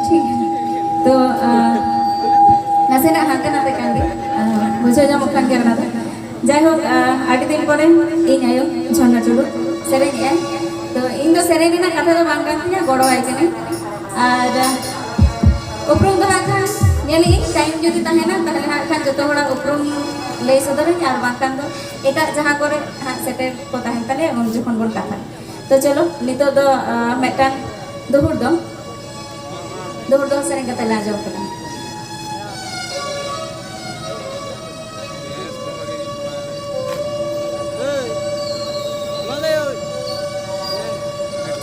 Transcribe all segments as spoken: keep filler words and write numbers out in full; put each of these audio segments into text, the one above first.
ᱴᱷᱤᱠ ᱜᱮᱭᱟ᱾ ᱛᱚ ᱱᱟᱥᱮᱱᱟᱜ ᱦᱟᱱᱛᱮ ᱱᱟᱛᱮ ᱠᱟᱱ ᱜᱮ, ᱵᱩᱡᱷᱟᱹᱣ ᱧᱟᱢᱚᱜ ᱠᱟᱱ ᱜᱮᱭᱟ ᱚᱱᱟ ᱫᱚ᱾ ᱡᱟᱭᱦᱳᱠ, ᱟᱹᱰᱤ ᱫᱤᱱ ᱯᱚᱨᱮ ᱤᱧ ᱟᱭᱳ ᱡᱷᱚᱨᱱᱟ ᱴᱩᱰᱩ ᱥᱮᱨᱮᱧᱮᱜᱼᱟᱭ᱾ ᱛᱚ ᱤᱧ ᱫᱚ ᱥᱮᱨᱮᱧ ᱨᱮᱱᱟᱜ ᱠᱟᱛᱷᱟ ᱫᱚ ᱵᱟᱝ ᱠᱟᱱ ᱛᱤᱧᱟ, ᱜᱚᱲᱚᱣᱟᱭ ᱠᱟᱹᱱᱟᱹᱧ᱾ ᱟᱨ ᱩᱯᱨᱩᱢ ᱫᱚ ᱦᱟᱸᱜ ᱠᱷᱟᱱ ᱧᱮᱞᱮᱜ ᱤᱧ, ᱴᱟᱭᱤᱢ ᱡᱩᱫᱤ ᱛᱟᱦᱮᱱᱟ ᱛᱟᱦᱞᱮ ᱦᱟᱸᱜ ᱠᱷᱟᱱ ᱡᱚᱛᱚ ᱦᱚᱲᱟᱜ ᱩᱯᱨᱩᱢ ᱞᱟᱹᱭ ᱥᱚᱫᱚᱨᱟᱹᱧ, ᱟᱨ ᱵᱟᱝᱠᱷᱟᱱ ᱫᱚ ᱮᱴᱟᱜ ᱡᱟᱦᱟᱸ ᱠᱚᱨᱮ ᱦᱟᱸᱜ ᱥᱮᱴᱮᱨ ᱠᱚ ᱛᱟᱦᱮᱱ ᱛᱟᱞᱮᱭᱟ ᱩᱱ ᱡᱚᱠᱷᱚᱱ ᱵᱚᱱ ᱠᱟᱛᱷᱟᱜᱼᱟ᱾ ᱛᱚ ᱪᱚᱞᱚ, ᱱᱤᱛᱚᱜ ᱫᱚ ᱢᱤᱫᱴᱟᱝ ᱫᱩᱦᱩᱲ ᱫᱚ ᱫᱩᱦᱩᱲ ᱫᱚ ᱥᱮᱨᱮᱧ ᱠᱟᱛᱮ ᱞᱮ ᱟᱸᱡᱚᱢ ᱠᱮᱫᱟ᱾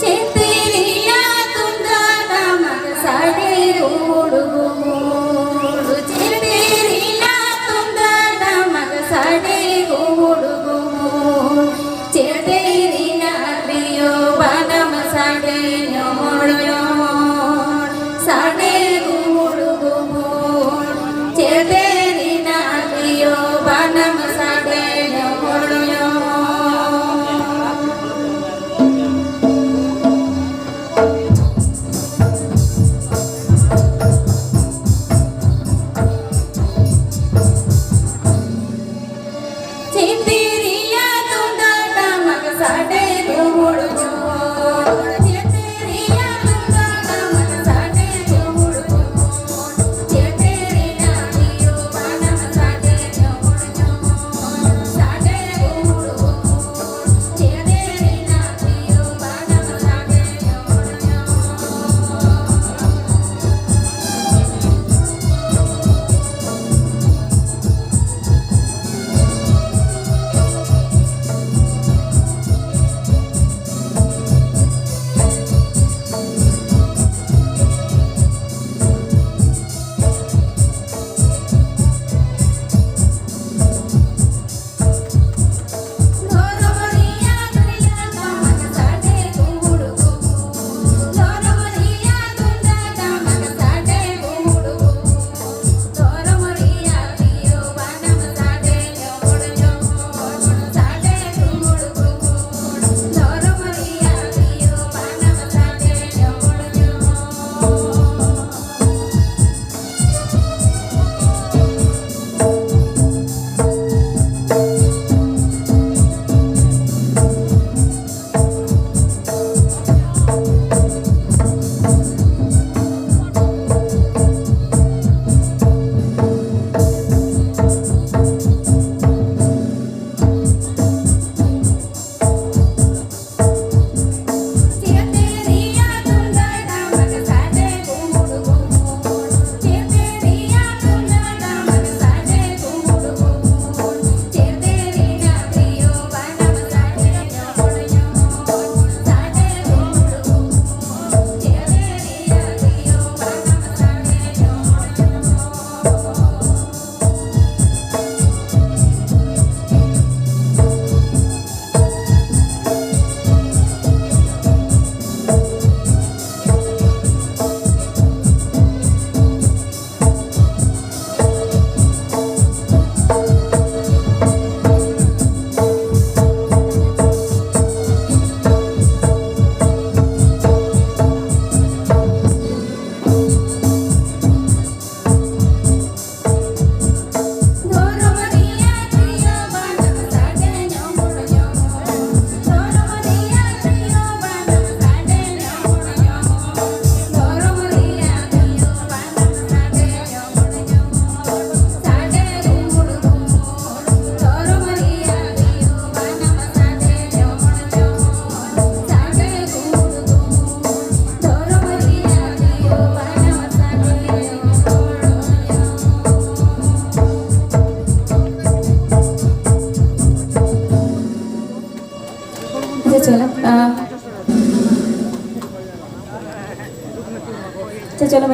ᱪᱮᱛᱮᱨᱤᱱᱟ ᱛᱩᱢᱫᱟᱜ ᱴᱟᱢᱟᱠ ᱥᱟᱰᱮ ᱜᱩᱢᱩᱲ ᱜᱩᱢᱩᱲ᱾ ᱪᱮᱛᱮᱨᱤᱱᱟ ᱛᱩᱢᱫᱟᱜ ᱴᱟᱢᱟᱠ ᱥᱟᱰᱮ ᱜᱩᱢᱩᱲ ᱜᱩᱢᱩᱲ᱾ ᱪᱮᱛᱮᱨᱤᱱᱟ ᱛᱤᱨᱭᱳ ᱵᱟᱱᱟᱢ ᱥᱟᱰᱮ ᱧᱚᱦᱚᱲ ᱧᱚᱦᱚᱲ᱾ ᱥᱟᱰᱮ ᱜᱩᱢᱩᱲ ᱜᱩᱢᱩᱲ᱾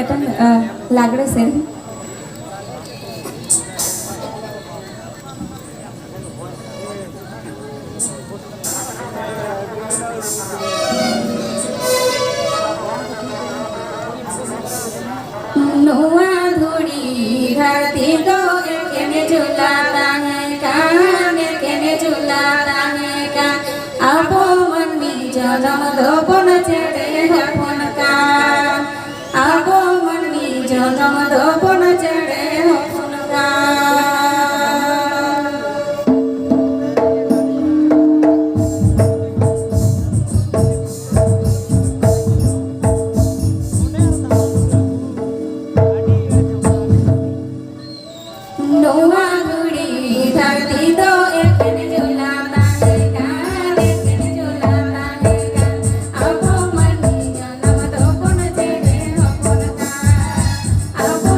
ᱢᱤᱫᱴᱟᱝ, ᱟ, ᱞᱟᱜᱽᱲᱮ ᱥᱮᱨᱮᱧ᱾ ᱱᱚᱣᱟ ᱫᱷᱩᱲᱤ ᱫᱷᱟᱹᱨᱛᱤ ᱫᱚ ᱮᱠᱮᱱ ᱡᱩᱞᱟ ᱛᱟᱦᱮᱸ ᱠᱟᱱ, ᱮᱠᱮᱱ ᱡᱩᱞᱟ ᱛᱟᱦᱮᱸ ᱠᱟᱱ᱾ ᱟᱵᱚ ᱢᱟᱹᱱᱢᱤ ᱡᱚᱱᱚᱢ ᱫᱚᱵᱚᱱ ᱪᱮᱬᱮ ᱦᱚᱯᱚᱱ ᱠᱟᱱ᱾ ᱟᱵᱚ ᱢᱟᱹᱱᱢᱤ ᱡᱚᱱᱚᱢ ᱫᱚᱵᱚᱱ ᱪᱮᱬᱮ ᱦᱚᱯᱚᱱ ᱠᱟᱱ᱾ ᱱᱚᱣᱟ ᱫᱷᱩᱲᱤ ᱫᱷᱟᱹᱨᱛᱤ ᱫᱚ ᱮᱠᱮᱱ ᱡᱩᱞᱟ ᱛᱟᱦᱮᱸ ᱠᱟᱱ, ᱮᱠᱮᱱ ᱡᱩᱞᱟ ᱛᱟᱦᱮᱸ ᱠᱟᱱ᱾ ᱟᱵᱚ ᱢᱟᱹᱱᱢᱤ ᱡᱚᱱᱚᱢ ᱫᱚᱵᱚᱱ ᱪᱮᱬᱮ ᱦᱚᱯᱚᱱ ᱠᱟᱱ᱾ ᱟᱵᱚ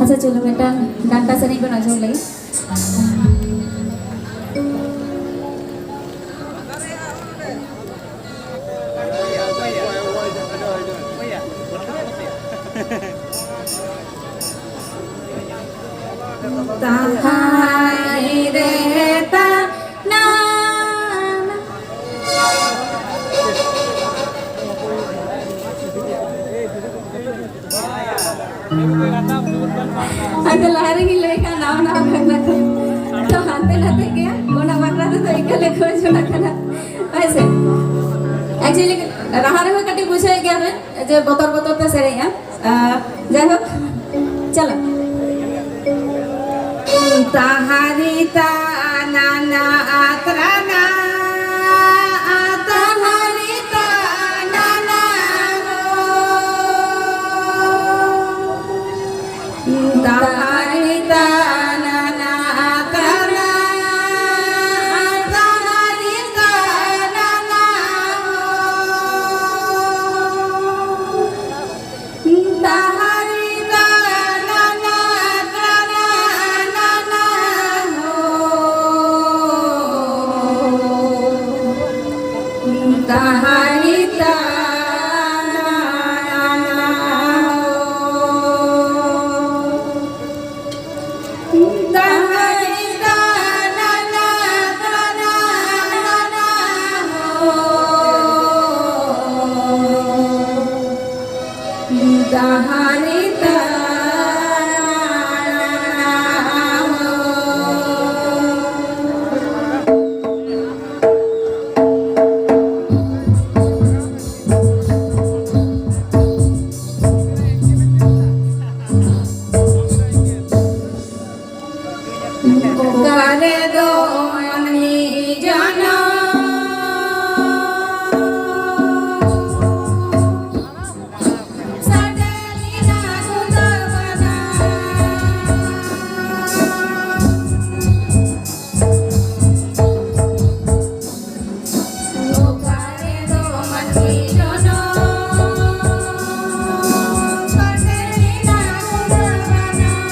ᱟᱪᱪᱷᱟ, ᱪᱚᱞᱚ ᱢᱤᱫᱴᱟᱝ ᱰᱟᱱᱴᱟ ᱥᱮᱨᱮᱧ ᱵᱚᱱ ᱟᱸᱡᱚᱢ ᱞᱮᱜᱮ᱾ ᱛᱟᱦᱟᱭ ᱨᱮ ᱛᱟᱱᱟᱱᱟ᱾ ᱟᱫᱚ ᱞᱟᱦᱟ ᱨᱮᱜᱮᱧ ᱞᱟᱹᱭ ᱠᱟᱜ, ᱱᱟᱣᱟ ᱱᱟᱣᱟ ᱵᱟᱠᱷᱨᱟ ᱛᱮ᱾ ᱛᱚ ᱦᱟᱱᱛᱮ ᱱᱟᱛᱮ ᱜᱮᱭᱟ, ᱚᱱᱟ ᱵᱟᱠᱷᱨᱟ ᱛᱮᱫᱚ ᱮᱠᱟᱞ ᱞᱮ ᱠᱷᱚᱡᱽ ᱡᱚᱱᱟᱜ ᱠᱟᱱᱟ᱾ ᱦᱳᱭ ᱥᱮ? Actually, ᱨᱟᱦᱟ ᱨᱮᱦᱚᱸ ᱠᱟᱹᱴᱤᱡ ᱵᱩᱡᱷᱟᱹᱣᱮᱫ ᱜᱮᱭᱟ ᱯᱮ ᱡᱮ ᱵᱚᱛᱚᱨ ᱵᱚᱛᱚᱨ ᱛᱮ ᱥᱮᱨᱮᱧᱟ᱾ ᱟᱸ, ᱡᱟᱭᱦᱳᱠ, ᱪᱟᱞᱟᱜ᱾ ᱛᱟᱦᱟᱨᱤ ᱛᱟᱱᱟᱱᱟ ᱟᱛᱨᱟᱱᱟ, ᱛᱟᱦᱟᱨᱤ ᱛᱟᱱᱟᱱᱟ ᱦᱳ᱾ ᱛᱟᱦᱟᱨᱤ ᱛᱟᱱᱟᱱᱟ ᱟᱛᱨᱟᱱᱟ, ᱛᱟᱦᱟᱨᱤ ᱛᱟᱱᱟᱱᱟ ᱦᱳ᱾ ᱚᱠᱟ ᱨᱮᱫᱚ ᱢᱟᱹᱱᱢᱤ ᱡᱚᱱᱚᱢ ᱥᱟᱰᱮ ᱞᱮᱱᱟ ᱜᱩᱸᱫᱟᱹ ᱵᱟᱱᱟᱢ᱾ ᱚᱠᱟ ᱨᱮᱫᱚ ᱢᱟᱹᱱᱢᱤ ᱡᱚᱱᱚᱢ ᱥᱟᱰᱮ ᱞᱮᱱᱟ ᱜᱩᱸᱫᱟᱹ ᱵᱟᱱᱟᱢ᱾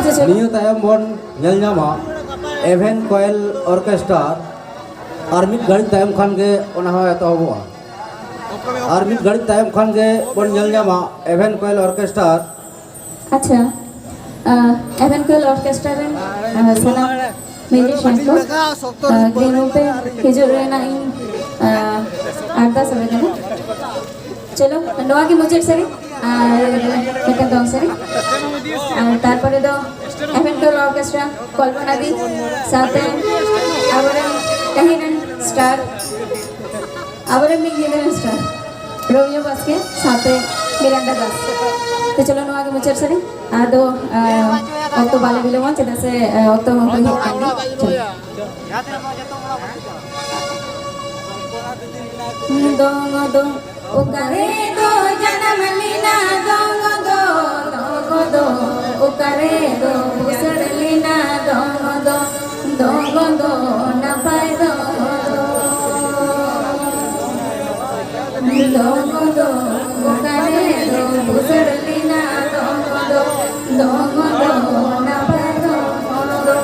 ᱱᱤᱭᱟᱹ ᱛᱟᱭᱚᱢ ᱵᱚᱱ ᱧᱮᱞ ᱧᱟᱢᱟ ᱮᱵᱷᱮᱱ ᱠᱚᱭᱮᱞ ᱚᱨᱠᱮᱥᱴᱟᱨ᱾ ᱟᱨ ᱢᱤᱫ ᱜᱷᱟᱹᱲᱤᱡ ᱛᱟᱭᱚᱢ ᱠᱷᱟᱱ ᱜᱮ ᱚᱱᱟ ᱦᱚᱸ ᱮᱛᱚᱦᱚᱵᱚᱜᱼᱟ᱾ ᱟᱨ ᱢᱤᱫ ᱜᱷᱟᱹᱲᱤᱡ ᱛᱟᱭᱚᱢ ᱠᱷᱟᱱ ᱜᱮ ᱵᱚᱱ ᱧᱮᱞ ᱧᱟᱢᱟ ᱮᱵᱷᱮᱱ ᱠᱚᱭᱮᱞ ᱚᱨᱠᱮᱥᱴᱟᱨ᱾ ᱟᱪᱪᱷᱟ, ᱮᱵᱷᱮᱱ ᱠᱚᱭᱮᱞ ᱚᱨᱠᱮᱥᱴᱟᱨ ᱨᱮᱱ ᱥᱟᱱᱟᱢ ᱢᱤᱭᱩᱡᱤᱥᱤᱭᱟᱱ ᱠᱚ ᱜᱨᱤᱱ ᱨᱩᱢ ᱯᱮ ᱦᱤᱡᱩᱜ ᱨᱮᱱᱟᱜ ᱤᱧ ᱟᱨᱫᱟᱥ ᱟᱯᱮ ᱠᱟᱱᱟ᱾ ᱪᱚᱞᱚ, ᱱᱚᱣᱟ ᱜᱮ ᱢᱩᱪᱟᱹᱫ ᱥᱮᱨᱮᱧ ᱟᱨ ᱢᱤᱫᱴᱟᱝ ᱫᱚᱝ ᱥᱮᱨᱮᱧ᱾ ᱟᱨ ᱛᱟᱨᱯᱚᱨᱮ ᱫᱚ ᱮᱵᱷᱮᱱ ᱠᱚᱭᱮᱞ ᱚᱨᱠᱮᱥᱴᱨᱟ, ᱠᱚᱞᱯᱚᱱᱟ ᱫᱤ ᱥᱟᱶᱛᱮ ᱟᱵᱚᱨᱮᱱ ᱛᱮᱦᱮᱧ ᱨᱮᱱ ᱥᱴᱟᱨ, ᱟᱵᱚᱨᱮᱱ ᱢᱤᱫ ᱧᱤᱫᱟᱹ ᱨᱮᱱ ᱥᱴᱟᱨ ᱨᱳᱢᱤᱭᱳ ᱵᱟᱥᱠᱮ ᱥᱟᱶᱛᱮ ᱢᱤᱨᱟᱱᱰᱟ ᱫᱟᱥ᱾ ᱛᱚ ᱪᱚᱞᱚ, ᱱᱚᱣᱟ ᱜᱮ ᱢᱩᱪᱟᱹᱫ ᱥᱮᱨᱮᱧ᱾ ᱟᱫᱚ ᱚᱠᱛᱚ ᱵᱟᱞᱮ ᱵᱤᱞᱚᱢᱟ, ᱪᱮᱫᱟᱜ ᱥᱮ ᱚᱠᱛᱚ ᱦᱚᱸ ᱦᱩᱭ ᱦᱮᱡ ᱟᱠᱟᱱ ᱜᱮᱭᱟ᱾ ᱪᱚᱞᱚ᱾ ᱫᱚᱝ ᱫᱚ ᱚᱠᱟᱨᱮ ᱫᱚ ᱡᱟᱱᱟᱢ ᱞᱮᱱᱟ, ᱫᱚᱝ ᱫᱚ, ᱫᱚᱝ ᱫᱚ ᱚᱠᱟᱨᱮ ᱫᱚ ᱵᱩᱥᱟᱹᱲ ᱞᱮᱱᱟ, ᱫᱚᱝ ᱫᱚ, ᱫᱚᱝ ᱫᱚ ᱱᱟᱯᱟᱭ ᱫᱚᱝ ᱫᱚ᱾ ᱫᱚᱝ ᱫᱚ ᱚᱠᱟᱨᱮ ᱫᱚ ᱵᱩᱥᱟᱹᱲ ᱞᱮᱱᱟ, ᱫᱚᱝ ᱫᱚ, ᱫᱚᱝ ᱫᱚ ᱱᱟᱯᱟᱭ ᱫᱚᱝ ᱫᱚ᱾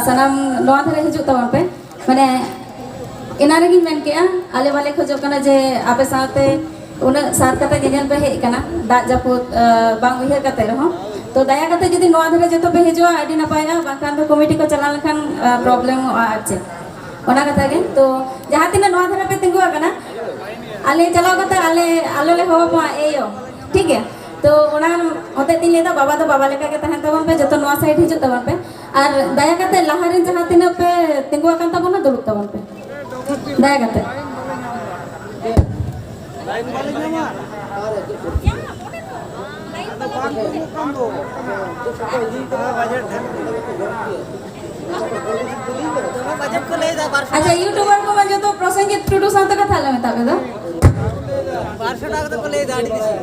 ᱥᱟᱱᱟᱢ ᱱᱚᱣᱟ ᱫᱷᱟᱨᱮ ᱦᱤᱡᱩᱜ ᱛᱟᱵᱚᱱ ᱯᱮ᱾ ᱢᱟᱱᱮ ᱮᱱᱟ ᱨᱮᱜᱤᱧ ᱢᱮᱱ ᱠᱮᱜᱼᱟ, ᱟᱞᱮ ᱵᱟᱞᱮ ᱠᱷᱚᱡᱚᱜ ᱠᱟᱱᱟ ᱡᱮ ᱟᱯᱮ ᱥᱟᱶᱛᱮ ᱩᱱᱟᱹᱜ ᱥᱟᱛ ᱠᱟᱛᱮ ᱧᱮᱧᱮᱞ ᱯᱮ ᱦᱮᱡ ᱟᱠᱟᱱᱟ, ᱫᱟᱜ ᱡᱟᱹᱯᱩᱫ ᱵᱟᱝ ᱩᱭᱦᱟᱹᱨ ᱠᱟᱛᱮ ᱨᱮᱦᱚᱸ᱾ ᱛᱚ ᱫᱟᱭᱟ ᱠᱟᱛᱮ ᱡᱩᱫᱤ ᱱᱚᱣᱟ ᱫᱷᱟᱨᱮ ᱡᱚᱛᱚ ᱯᱮ ᱦᱤᱡᱩᱜᱼᱟ, ᱟᱹᱰᱤ ᱱᱟᱯᱟᱭᱚᱜᱼᱟ, ᱵᱟᱝᱠᱷᱟᱱ ᱫᱚ ᱠᱚᱢᱤᱴᱤ ᱠᱚ ᱪᱟᱞᱟᱣ ᱞᱮᱱᱠᱷᱟᱱ ᱯᱨᱚᱵᱞᱮᱢᱚᱜᱼᱟ ᱟᱨ ᱪᱮᱫ᱾ ᱚᱱᱟ ᱠᱟᱛᱷᱟ ᱜᱮ᱾ ᱛᱚ ᱡᱟᱦᱟᱸ ᱛᱤᱱᱟᱹᱜ ᱱᱚᱣᱟ ᱫᱷᱟᱨᱮ ᱯᱮ ᱛᱤᱸᱜᱩ ᱟᱠᱟᱱᱟ, ᱟᱞᱮ ᱪᱟᱞᱟᱣ ᱠᱟᱛᱮ ᱟᱞᱮ ᱟᱞᱚ ᱞᱮ ᱦᱚᱦᱚ ᱠᱚᱣᱟ ᱮᱭᱳ, ᱴᱷᱤᱠ ᱜᱮᱭᱟ? ᱛᱚ ᱚᱱᱟ ᱦᱚᱛᱮᱡ ᱛᱤᱧ ᱞᱟᱹᱭᱫᱟ, ᱵᱟᱵᱟ ᱫᱚ ᱵᱟᱵᱟ ᱞᱮᱠᱟ ᱜᱮ ᱛᱟᱦᱮᱱ ᱛᱟᱵᱚᱱ ᱯᱮ, ᱡᱚᱛᱚ ᱱᱚᱣᱟ ᱥᱟᱭᱤᱰ ᱦᱤᱡᱩᱜ ᱛᱟᱵᱚᱱ ᱯᱮ᱾ ᱟᱨ ᱫᱟᱭᱟ ᱠᱟᱛᱮ ᱞᱟᱦᱟ ᱨᱮᱱ ᱡᱟᱦᱟᱸ ᱛᱤᱱᱟᱹᱜ ᱯᱮ ᱛᱤᱸᱜᱩ ᱟᱠᱟᱱ ᱛᱟᱵᱚᱱᱟ, ᱫᱩᱲᱩᱵ ᱛᱟᱵᱚᱱ ᱯᱮ ᱫᱟᱭᱟ ᱠᱟᱛᱮ᱾ ᱟᱪᱪᱷᱟ, ᱤᱭᱩᱴᱩᱵᱟᱨ ᱠᱚᱢᱟ ᱡᱚᱛᱚ ᱯᱨᱚᱥᱮᱱᱡᱤᱛ ᱴᱩᱰᱩ ᱥᱟᱶᱛᱮ ᱠᱟᱛᱷᱟ ᱞᱮ ᱢᱮᱛᱟ ᱯᱮ ᱫᱚ᱾ ᱵᱟᱨᱥᱚ ᱴᱟᱠᱟ ᱠᱟᱛᱮ ᱠᱚ ᱞᱟᱹᱭ ᱮᱫᱟ, ᱟᱹᱰᱤ ᱵᱮᱥᱤ᱾